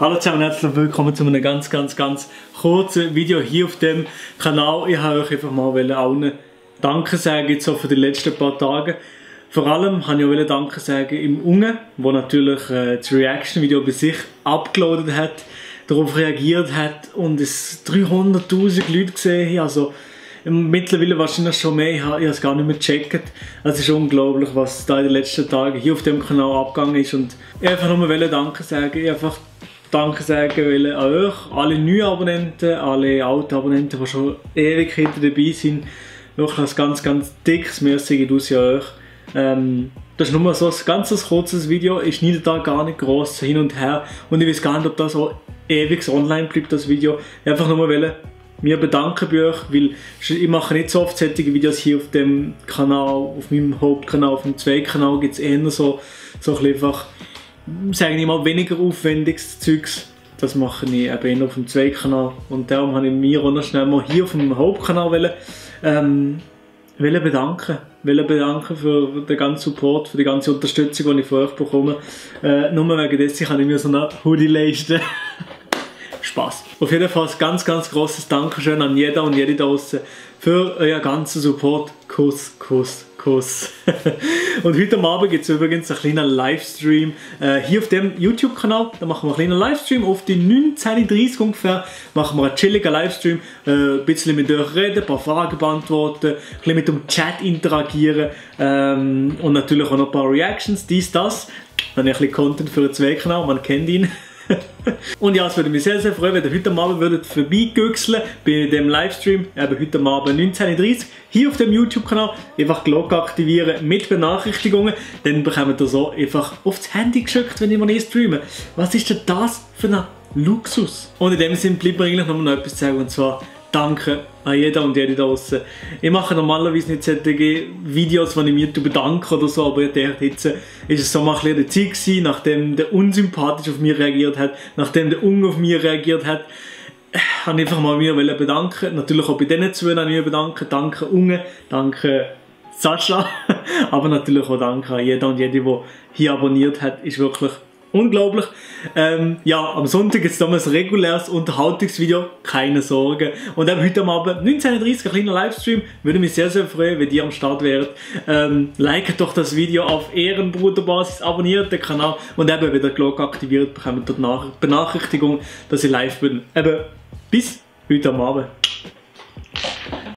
Hallo zusammen und herzlich willkommen zu einem ganz kurzen Video hier auf dem Kanal. Ich wollte euch einfach mal allen Danke sagen jetzt so für die letzten paar Tage. Vor allem wollte ich auch Danke sagen im Unge, der natürlich das Reaction-Video bei sich abgeladen hat, darauf reagiert hat und es 300'000 Leute gesehen haben. Also mittlerweile wahrscheinlich schon mehr, ich habe es gar nicht mehr gecheckt. Es ist unglaublich, was da in den letzten Tagen hier auf dem Kanal abgegangen ist. Und ich einfach nur Danke sagen. Ich einfach Danke sagen an euch, alle neuen Abonnenten, alle alten Abonnenten, die schon ewig hinter dabei sind. Wirklich ein ganz dickes Merci geht aus an euch. Das ist nur so ein ganz kurzes Video, ich schneide da gar nicht gross hin und her und ich weiß gar nicht, ob das so ewig online bleibt, das Video. Ich einfach nur mir bedanken bei euch, weil ich mache nicht so oft solche Videos hier auf dem Kanal, auf meinem Hauptkanal, auf dem Zweitkanal gibt es eher so ein einfach, sage ich mal, weniger aufwendiges Zeugs. Das mache ich eben eher auf dem Zweitkanal und darum habe ich mir auch noch schnell mal hier auf dem Hauptkanal bedanken für den ganzen Support, für die ganze Unterstützung, die ich von euch bekomme. Nur wegen dessen kann ich mir so einen Hoodie leisten. Spaß. Auf jeden Fall ein ganz grosses Dankeschön an jeder und jede da draussen für euren ganzen Support. Kuss. Und heute Abend gibt es übrigens einen kleinen Livestream hier auf dem YouTube-Kanal. Da machen wir einen kleinen Livestream auf die 19:30 Uhr ungefähr. Machen wir einen chilligen Livestream, ein bisschen mit euch reden, ein paar Fragen beantworten, ein bisschen mit dem Chat interagieren und natürlich auch noch ein paar Reactions, dies, das. Dann habe ich ein bisschen Content für den Zweitkanal, man kennt ihn. Und ja, es würde mich sehr freuen, wenn ihr heute Abend vorbeigüchseln bei dem Livestream, eben heute Abend 19:30 Uhr, hier auf dem YouTube-Kanal, einfach die Glocke aktivieren mit Benachrichtigungen, dann bekommt ihr so einfach aufs Handy geschickt, wenn ich mal streame. Was ist denn das für ein Luxus? Und in dem Sinne bleibt mir eigentlich noch etwas zu sagen, und zwar danke an jeder und jede da draussen. Ich mache normalerweise nicht solche Videos, wo ich mich bedanke oder so, aber jetzt ist es so mal ein bisschen die Zeit gewesen, nachdem der unsympathisch auf mich reagiert hat, nachdem der Unge auf mich reagiert hat, habe ich einfach mal mir bedanken. Natürlich auch bei denen zwei habe ich mich bedanken. Danke Unge, danke Sascha, aber natürlich auch danke an jeder und jede, die hier abonniert hat, ist wirklich unglaublich. Ja, am Sonntag gibt es dann ein reguläres Unterhaltungsvideo, keine Sorge. Und eben heute Abend 19:30 Uhr, ein kleiner Livestream, würde mich sehr freuen, wenn ihr am Start wäret. Liket doch das Video auf Ehrenbruderbasis, abonniert den Kanal und eben, wenn ihr die Glocke aktiviert, bekommt ihr die Benachrichtigung, dass ich live bin. Eben, bis heute Abend.